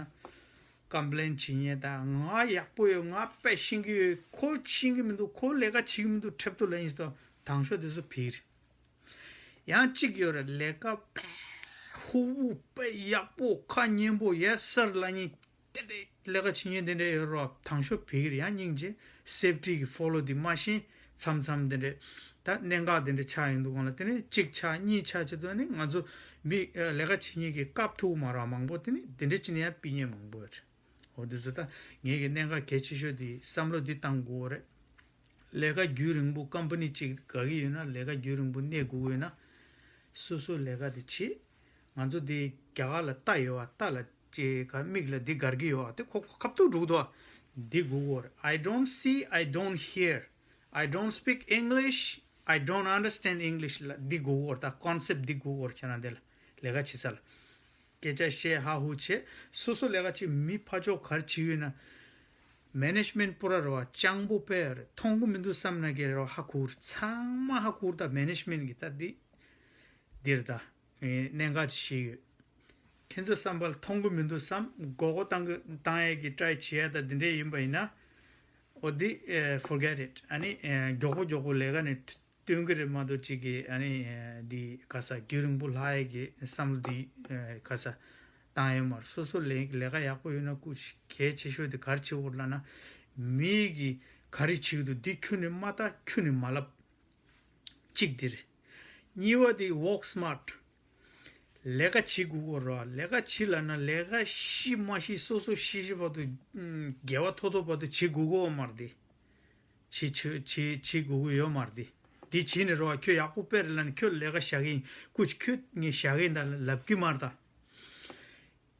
complain བྱེད་མཁན་དང་། ང་ཡག་པོ་ཡོད། ང་དཔེ་ཤེས་ཀྱི་ཡོད། ཁོ་ཤེས་ཀྱི་མི་འདུག་ཁོ་ལས་ཀ་བྱེད་ཀྱི་མི་འདུག་འཁྲབ་སྟོན་ལབ་མཁན་ཚོ་དང་ཤོས་དེ་ཚོ་བྱེད་ཀྱི་རེད། ཡང་གཅིག་ཡོད་རེད། ལས་ཀ་དཔེ་ཧུ་བུ་དཔེ་ཡག་པོ་ཁ་སྙན་པོ་yes sir ལབ་མཁན་དེ་འདྲས་ལས་ཀ་བྱེད་མཁན་དེ་འདྲས་ཡོད་རེད། དང་ཤོས་བྱེད་ཀྱི་རེད། ཡང་སྙིང་རྗེ། safety གི་follow དེ་མ་ཤེས། མཚམས་མཚམས་དེ་འདྲས་ད་གནད་འགག་དེ་འདྲས་ཆགས་ཡོང་དུས་སྒང་ལ་དེ་ནས་གཅིག་ཆགས་གཉིས་ཆགས་བྱེད་དུས་ནི་ང་ཚོ་མི་ལས་ཀ་བྱེད་མཁན་གྱི་སྐབས་ཐུག་མ་རག་མང་པོ་དེ་ནི་དེ་འདྲས་བྱེད་ནས་ཡང་ཕྱིན་མཁན་མང་པོ་ཡོད་རེད། འོ་དེ་ཚོ་ད་ངེད་ཀྱི་གནད་འགག་གལ་ཆེ་ཤོས་དེ་བསམ་བློ་འདི་བཏང་དགོས་རེད། ལས་ཀ་རྒྱུན་རིང་པོ་ཀམ་པ་ནི་གཅིག་དགའ་གི་ཡོད་ན། ལས་ཀ་རྒྱུན་རིང་པོ་གནས་དགོས་ཀྱི་ཡོད་ན། སོ་སོ་ལས་ཀ་དེ་བྱེད། ང་ཚོ་འདི་རྒྱ་གར་ལ་རྟ་ཡོད་པ། རྟ་ལ་ཅེ་ག་མིག་ལ་འདི་དགར་གི་ཡོད་པ། དེ་ཁོ་ཁོ་ཁ་ཐུག་འགྲོ་གི་འདུག་པ། འདི་དགོས་ཀྱི་ཡོད་རེད། I don't see, I don't hear, I don't speak English, I don't understand English ལབ། འདི་དགོས་ཀྱི་ཡོད་རེད། ད་ཀོན་སེབ་འདི་དགོས་ཀྱི་ཡོད་རེད། ཁྱེད་རང་འདི་ལ་ལས་ཀ་བྱེད་ས་ལ། སྐད་ཆ་བཤད་ཧ་ཧུ་བྱེད། སོ་སོ་ལས་ཀ་བྱེད། མི་ཕར་ཕྱོགས་ག་རེ་བྱེད་ཡོད་ན། མེ་ནེ་ཇི་མེན་ཊི་པུ་ར་རེད་པ། སྤྱང་པོ་དཔེ་རེད། མཐོང་གི་མི་འདུག་བསམ་ན་གི་རེད་པ། ཧ་གོ་གི་རེད། ཚང་མ་ཧ་གོ་གི་རེད། ད་མེ་ནེ་ཇི་མེན་ཊི་གི་ད་འདི་འདིར་ད་གནད་འགག་ཅིག་ཞིག་ཡོད། ཁྱེད་ཚོ་བསམ་པ་ལ་མཐོང་གི་མི་འདུག་བསམ། མགོ་སྐོར་བཏང་གི་བཏང་ཡས་ཀྱི་ཊ་རའི་བྱེད་ཡས་ད་འདི་འདྲས་ཡིན་པ་ཡིན་ན། འོ་འདི་ཨེ་forget it. ཨ་ནི་ཨེ་མགྱོགས་པོ་མགྱོགས་པོ་ལས་ཀ་ནས་ཐོན་གྱི་རེད་མ་གཏོགས། གཅིག་གིས་ཨ་ནི་ཨེ་འདི་ག་ས་རྒྱུན་རིང་པོ་ལྷག་ཡས་ཀྱི་བསམ་བློ་འདི་ཨེ་ག་ས་བཏང་ཡས་མ་རེད། སོ་སོ་ལས་ལས་ཀ་ཡག་པོ་ཡོད་ན་སྐུ་མཁྱེན། གལ་ཆེ་ཤོས་དེ་ག་རེ་བྱེད་དགོས་ལབ་ན། མི་གིས་ག་རེ་བྱེད་ཀྱི་འདུག་འདི་ཁྱོན་ནས་མ་ལྟ། ཁྱོན་ནས་མ་ལབ། གཅིག་འདི་རེད། གཉིས་པ་དེ་work smart. ལས་ཀ་བྱེད་དགོས་ཀྱི་རེད་པ། ལས་ཀ་བྱེད་ལབ་ན་ལས་ཀ་ཤེས་མ་ཤེས། སོ་སོ་ཤེས་ཤེས་བར་དུ་ཨུམ་འགལ་བ་ཐོག་ཐོག་བར་དུ་བྱེད་དགོས་ཀྱི་ཡོད་མ་རེད་དེ། བྱེད་བྱེད་བྱེད་བྱེད་དགོས་ཀྱི་ཡོད་མ་རེད་དེ། འདི་བྱེད་ནས་རེད་པ། ཁྱོད་ཡག་པོ་དཔེ་རེད་ལབ་ནས་ཁྱོད་ལས་ཀ་བཞག་གི་ཡིན། སྐུ་མཁྱེན་ཁྱོད་ངས་བཞག་གི་ཡིན་ད་ལབ་ཀྱི་མ་རེད་ད།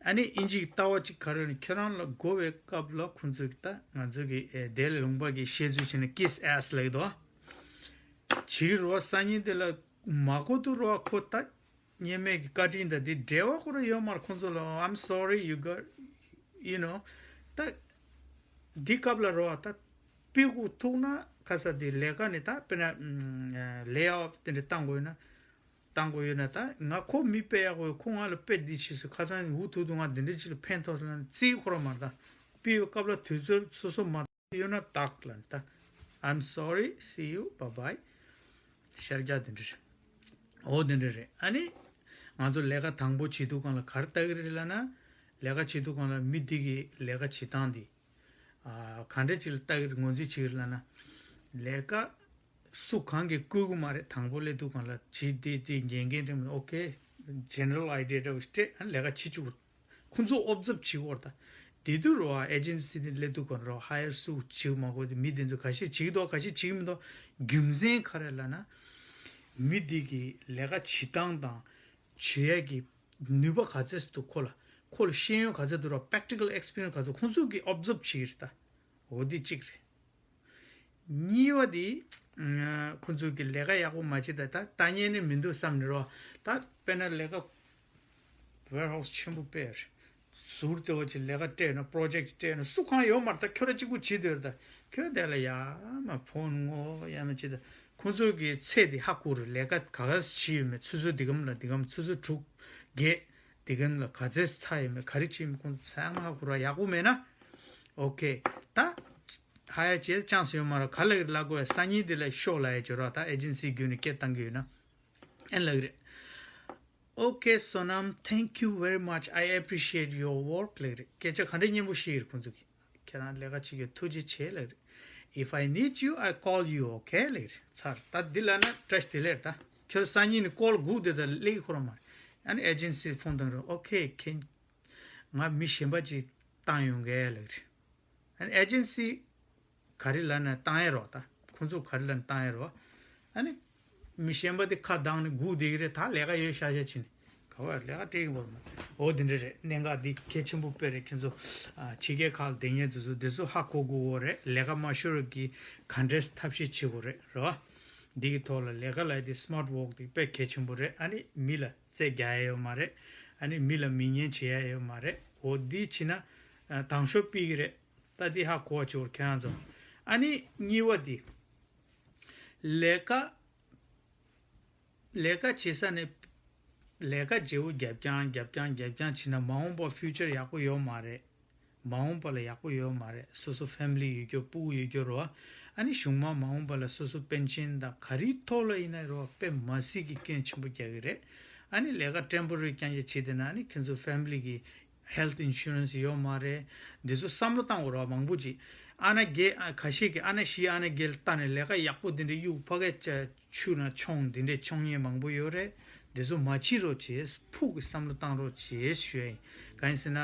ཨ་ནི་དབྱིན་ཇིའི་ལྟ་བ་གཅིག་ག་རེ་ཡོད་ན། ཁྱོད་རང་ལ་དགོས་པའི་སྐབས་ལ་ཁོང་ཚོས་ད་ང་ཚོ་གི་ཨེ་དེ་ལས་ལུང་པ་གི་བཤད་ཚུལ་བྱས་ན་kiss ass ལབ་ཀྱི་འདུག་པ། བྱེད་ཀྱི་རེད་པ། སང་ཉིན་དེ་ལ་མ་གོ་དུས་རེད་པ། ཁོ་ད་སྔོན་མའི་གི་བཀའ་དྲིན་དང་དེ་འབྲེལ་བ་ཁོ་རང་ཡོད་མ་རེད། ཁོང་ཚོ་ལ་I'm sorry, you got, you know. ད་འདི་སྐབས་ལ་རེད་པ། ད་དཔེ་ཁུག་ཐུག་ན་ག་ས་དེ་ལས་ཀ་ནས་ད་དཔེར་ན་ཨམ་lay off དེ་འདྲ་བཏང་དགོས་ཡོད་ན། བཏང་དགོས་ཡོད་ན། ད་ང་ཁོ་མི་དཔེ་ཡག་པོ་ཡོད། ཁོ་ང་ལ་དཔེ་འདི་བྱས་སོང་། ཁ་སང་འུ་ཐུག་དུས་ང་འདི་འདྲ་ཅིག་ལ་ཕན་ཐོགས་སོང་ན་རྩིས་ཁོ་རང་མ་ད། དཔེ་ཡོད་སྐབས་ལ་དུས་ཚོད་སོ་སོ་མ་ཡོད་ན་དག་ལ་ད། I'm sorry, see you, bye bye. ཤར་རྒྱག་འདི་འདྲ་རེད། འོ་འདི་འདྲ་རེད། ཨ་ནི་ང་ཚོ་ལས་ཀ་དང་པོ་བྱེད་དུས་སྒང་ལ་ག་རེ་ལྟ་གི་རེད་ལབ་ན། ལས་ཀ་བྱེད་དུས་སྒང་ལ་མི་འདི་གི་ལས་ཀ་བྱེད་སྟངས་འདི་ཨ་ག་འདྲ་ཅིག་ལ་ལྟ་གི་རེད། ངོས་འཛིན་བྱེད་ཀྱི་རེད་ལབ་ན། ལས་ཀ་སུ་གང་གིས་བསྐུལ་གི་མ་རེད། དང་པོ་སླེབས་དུས་སྒང་ལ་བྱེད་དེ་དེ་འགན་འཁྱེར་འགྲིམ། ཨོ་ཁེ། ཇེ་ནེ་རལ་ཨའི་ཌི་ཡ་འདྲ་བོ་ཞིག་སྤྲད། ཨ་ནི་ལས་ཀ་བྱེད་བཅུག་རེད། ཁོང་ཚོ་ཨོབ་ཛརབ་བྱེད་དགོས་རེད་ད། དེ་དུས་རེད་པ། ཨེ་ཇེན་སི་དེ་སླེབས་དུས་སྒང་རེད་པ། ཧ་ཡར་སུ་བྱེད་མ་དགོས་དེ། མི་དེ་ཚོ་ག་ཤེད་བྱེད་ཀྱི་འདུག་ག་ཤེད་བྱེད་ཀྱི་མི་འདུག་རྒྱུ་མཚན་ག་རེ་ལབ་ན། མི་དེ་གི་ལས་ཀ་བྱེད་སྟངས་དང་། བྱེད་ཡས་ཀྱི་ནུས་པ་ག་ཚད་འདུག་ཁོ་ལ། ཁོ་ལ་ཤེས་ཡོན་ག་ཚད་འདུག་ར། པེག་ཊི་ཀལ་ཨེགས་པི་རི་ཡན་སི་ག་ཚད། ཁོང་ཚོ་གིས་ཨོབ་ཛརབ་བྱེད་ཀྱི་རེད་ད། འོ་འདི་གཅིག་རེད། གཉིས་པ་དེ། ཁོང་ཚོ་གིས་ལས་ཀ་ཡག་པོ་མ་བྱེད་ད། ད་ལྟ་ཉན་ནས་མི་འདུག་བསམ་ནས་རོ། ད་དཔེར་ན་ལས་ཀ་ཝེར་ཧའུ་སི་ཆེན་པོ་དཔེ་རེད། ཟུར་དེ་བ་ཅིག་ལས་ཀ་སྤྲད་ན། པོ་རོ་ཇེག་སྤྲད་ན། སུ་གང་ཡོད་མ་རེད་ད། ཁྱོད་ར་གཅིག་པུ་བྱེད་སྡོད་རེད་ད། ཁྱོད་དེ་ལ་ཡ་མ་ཕོན་ངོ་ཡ་མ་བྱེད་ད། ཁོང་ཚོ་གི་ཚད་དེ་ཧ་གོ་རེད། ལས་ཀ་ག་ག་བྱེད་ཡོད་མེད། ཆུ་ཚོད་འདི་གམ་ལ་འདི་གམ། ཆུ་ཚོད་དྲུག་བརྒྱད་འདི་གམ་ལ་ག་ཚད་ཚར་ཡོད་མེད། ག་རེ་བྱེད་ཡོད་མེད། ཁོང་ཚོ་ཚང་མ་ཧ་གོ་ར། ཡག་པོ་མེད་ན། ཨོ་ཁེ། ད་ཧ་ཡར་བྱེད་ཅང་སུ་ཡོད་མ་རེད། ག་ལ་གི་ལ་གོ་ཡ། སང་ཉིན་དེ་ལ་ཤོག་ལ་ཡ་བྱོས་ར། ད་ཨེ་ཇེན་སི་བརྒྱུད་ནས་སྐད་བཏང་གི་ཡོད་ན། ཨེ་ལ་གི་རེད། Okay, Sonam, thank you very much. I appreciate your work. ལབ་རེད། སྐད་ཆ་ག་འདྲ་སྙན་པོ་བཤད་རེད་ཁོང་ཚོ་གིས། ཁྱེད་རང་ལས་ཀ་བྱེད་རྒྱུ་ཐུགས་རྗེ་ཆེ་ལབ་རེད། If I need you, I call you, okay? ལབ་རེད། ཚར། ད་འདི་ལ་ན་བཀྲ་ཤིས་བདེ་ལེགས། ད་ཁྱོད་སང་ཉིན་ནས་ཀོལ་སྒུག་བསྡད་ད་ལེགས་ཁོ་རང་མ་རེད། ཨ་ནི་ཨེ་ཇེན་སི་ཕོན་བཏང་རོགས། Okay, can ང་མི་གཞན་པ་ཅིག་བཏང་ཡོང་གི་ལབ་རེད། ཨ་ནི་ཨེ་ཇེན་སི་ག་རེ་ལབ་ན་བཏང་ཡས་རོགས། ད་ཁོང་ཚོ་ག་རེ་ལབ་ན་བཏང་ཡས་རོགས། ཨ་ནི་མི་གཞན་པ་དེ་ཁ་གདངས་ནས་སྒུག་བསྡད་ཀྱི་རེད། ད་ལས་ཀ་ཡོད་ཤག་ཤག་བྱས་ནས་ག་བར་ལས་ཀ་སྤྲད་ཀྱི་མ་རེད། འོ་དེ་འདྲ་རེད། གནད་འགག་འདི་གལ་ཆེན་པོ་དཔེ་རེད། ཁྱེད་ཚོ་ཨ་ཕྱི་རྒྱལ་ཁག་ལ་སྡོད་མཁན་ཚོ་ཚོ་དེ་ཚོ་ཧ་གོ་དགོས་ཀྱི་རེད། ལས་ཀ་མ་ཤོར་གི་ག་འདྲས་ཐབས་ཤེས་བྱེད་དགོས་རེད། རེད་བ། འདི་གི་ཐོག་ལ་ལས་ཀ་ལབ་དེ་སི་མཱར་ཊི་ཝོརྐ་དེ་དཔེ་གལ་ཆེན་པོ་རེད། ཨ་ནི་མི་ལ་རྩོད་རྒྱག་ཡས་ཡོད་མ་རེད། ཨ་ནི་མི་ལ་མི་ངན་བྱེད་ཡས་ཡོད་མ་རེད། འོ་འདི་བྱས་ན་དང་ཤོག་ཕུལ་གི་རེད། ད་འདི་ཧ་གོ་བ་བྱེད་དགོས་ཁྱེད་རང་ཚོ། ཨ་ནི་གཉིས་པ་འདི། ལས་ཀ་ལས་ཀ་བྱེད་ས་ནས་ལས་ཀ་བརྗེ་པོ་རྒྱབ་རྐྱང་རྒྱབ་རྐྱང་རྒྱབ་རྐྱང་བྱས་ན་མ་འོངས་པ་ཕིའུ་ཅར་ཡག་པོ་ཡོད་མ་རེད། མ་འོངས་པ་ལ་ཡག་པོ་ཡོད་མ་རེད། སོ་སོ་ཕེ་མི་ལི་ཡོད་རྒྱུ། སྤུ་གུ་ཡོད་རྒྱུ་རེད་བ། ཨ་ནི་གཞུང་མང་མ་འོངས་པ་ལ་སོ་སོ་པེན་ཤན་དང་ག་རེའི་ཐོག་ལ་ཡིན་ན་རེད་བ། དཔེ་མ་སྲིད་ཀྱི་སྐྱོན་ཆེན་པོ་རྒྱག་གི་རེད། ཨ་ནི་ལས་ཀ་ཊེམ་པོ་རེ་རི་རྐྱང་རྐྱང་བྱས་བསྡད་ན་ཨ་ནི་ཁྱེད་ཚོ་ཕེ་མི་ལི་གི་ཧེལ་ཐི་ཨིན་ཤུ་རན་སི་ཡོད་མ་རེད། འདི་ཚོ་བསམ་བློ་བཏང་དགོས་རེད་བ། མང་པོ་ཅིག་ཨ་ན་རྒས་ཨ་ཁ་ཤས་ཀྱིས་ཨ་ན་ཤི་ཨ་ན་རྒས་ལ་ལྟ་ནས་ལས་ཀ་ཡག་པོ་འདི་འདྲ་གཡུག་ཕ་གི་ཆུ་ནང་མཆོང་འདི་འདྲས་མཆོང་མཁན་མང་པོ་ཡོད་རེད། འདི་ཚོ་མ་བྱེད་རོགས་བྱེད། ཕུགས་ཀྱི་བསམ་བློ་བཏང་རོགས་བྱེད་ཞུ་ཡ་ཡིན། གང་ཡིན་ཟེར་ན།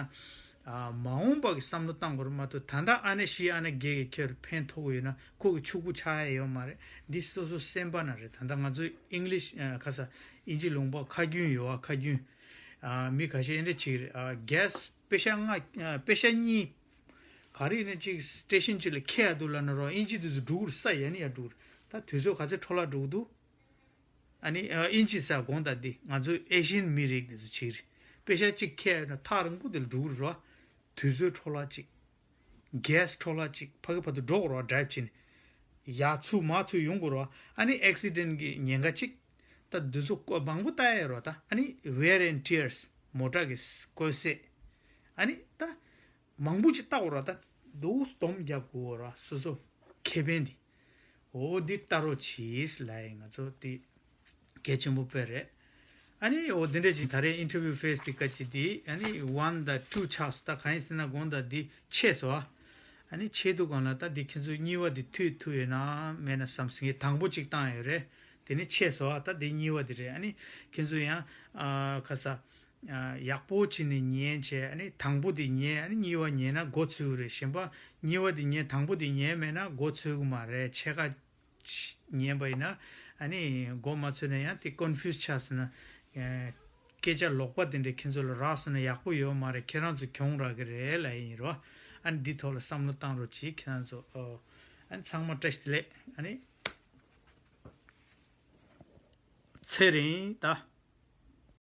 ཨ་མ་འོངས་པ་གི་བསམ་བློ་བཏང་དགོས་རེད་མ་གཏོགས། ད་ལྟ་ཨ་ནེ་ཤི་ཨ་ནེ་བརྒྱད་ཀྱིས་ཁྱོད་ཕན་ཐོགས་ཀྱི་ཡོད་ན་ཁོ་གི་ཕྱུག་པོ་ཆགས་ཡ་ཡོད་མ་རེད། འདི་སོ་སོ་སེམས་པ་ན་རེད། ད་ལྟ་ང་ཚོ་ཨིང་ལིཤ་ཨ་ཁ་ས་ཨིན་ཇི་ལུང་པ་ཁ་རྒྱུན་ཡོད་ཨ། ཁ་རྒྱུན་ཨ་མི་ཁ་ཤས་ཨེ་འདྲ་བྱེད་ཀྱི་རེད། ཨ་གེ་སི་པེ་ཤ་ལྔ་ཨ་པེ་ཤ་གཉིས་ག་རེ་ཡིན་ན་ཅིག་སི་ཊེ་ཤན་ཅིག་ལ་འཁྱེར་ཡ་འདུག་ལབ་ན་རོ། ཨིན་ཇི་དེ་ཚོ་འགྲོ་གི་རེད། ས་ཡ་ནི་ཡ་འགྲོ་གི་རེད། ད་དུས་ཚོད་ག་ཚོད་འཕྲོ་བརླག་འགྲོ་གི་འདུག་ཨ་ནི་ཨ་ཨིན་ཇི་ཟེར་དགོངས་དག་འདི་ང་ཚོའི་ཨེ་ཤི་ཡན་མི་རིགས་འདི་ཚོ་བྱེད་ཀྱི་རེད། པེ་ཤ་གཅིག་ཁྱེར་ཡོད་ན་ཐག་རིང་པོ་དེ་ལ་འགྲོ་གི་རེད་རོ། དུས་ཚོད་འཕྲོ་བརླག་གཅིག་གེ་སི་འཕྲོ་བརླག་གཅིག་ཕ་གི་ཕ་ཏུ་འགྲོ་དགོས་རོ། ཌ་རའིབ་བྱས་ནས་ཡར་ཚུར་མར་ཚུར་ཡོང་དགོས་རོ། ཨ་ནི་ཨེག་སི་ཌེན་གྱི་ཉེན་ཁ་གཅིག་ད་འདི་ཚོ་མང་པོ་ལྟ་ཡ་རོ། ད་ཨ་ནི་ཝེར་ཨེན་ཊི་ཡར་སི་མོ་ཊ་གི་བཀོལ་ཟས། ཨ་ནི་ད་མང་པོ་ཅིག་ལྟ་དགོས་ར། ད་འདུག་སྡོམ་རྒྱབ་དགོས་ར། སོ་སོ་ཁེ་ཕན་འདི། འོ་འདི་ལྟ་རོགས་གྱིས་ལབ་ཡིན། ང་ཚོ་འདི་གལ་ཆེན་པོ་དཔེ་རེད། ཨ་ནི་འོ་འདི་འདྲ་ཅིག་ད་རེས་ཨིན་ཊར་བིའུ་ཕེ་སི་འདི་སྐད་ཅིག་འདི་ཨ་ནི་ཝན་དང་ཊུ་ཆགས་སོང་། ད་གང་ཡིན་ཟེར་ན་དགོངས་དག་འདི་ཆད་སོང་ཨ། ཨ་ནི་ཆད་དུས་སྒང་ལ་ད་འདི་ཁྱེད་ཚོ་གཉིས་པ་འདི་མཐུད་ཐུབ་ཡོད་ན་མེད་ན་བསམ་སོང་། ངས་དང་པོ་གཅིག་བཏང་ཡོད་རེད། དེ་ནི་ཆད་སོང་ཨ། ད་འདི་གཉིས་པ་འདི་རེད། ཨ་ནི་ཁྱེད་ཚོ་ཡང་ཨ་ཁ་ས། ཡག་པོ་བྱས་ནས་ཉན་བྱས། ཨ་ནི་དང་པོ་དེ་ཉན། ཨ་ནི་གཉིས་པ་ཉན་ན་མགོ་ཚོས་ཀྱི་རེད། གཞན་པ་གཉིས་པ་དེ་ཉན། དང་པོ་དེ་ཉན་མེད་ན་མགོ་ཚོས་ཀྱི་མ་རེད། ཕྱེད་ཀ་ཉན་པ་ཡིན་ན་ཨ་ནི་མགོ་མ་ཚོས་ན་ཡང་དེ་ཀོན་ཕིའུ་སི་ཆགས་སོང་ན། སྐད་ཆ་ལོག་པ་དེ་འདྲ་ཁྱེད་ཚོ་ལ་རག་སོང་ན་ཡག་པོ་ཡོད་མ་རེད། ཁྱེད་རང་ཚོ་གྱོང་རག་གི་རེད་ལབ་ཡིན་རོ། ཨ་ནི་འདི་ཐོག་ལ་བསམ་བློ་བཏང་རོགས་གྱིས་ཁྱེད་རང་ཚོ། ཨ་ནི་ཚང་མ་བཀྲ་ཤིས་བདེ་ལེགས། ཨ་ནི་ཚེ་རིང་ད།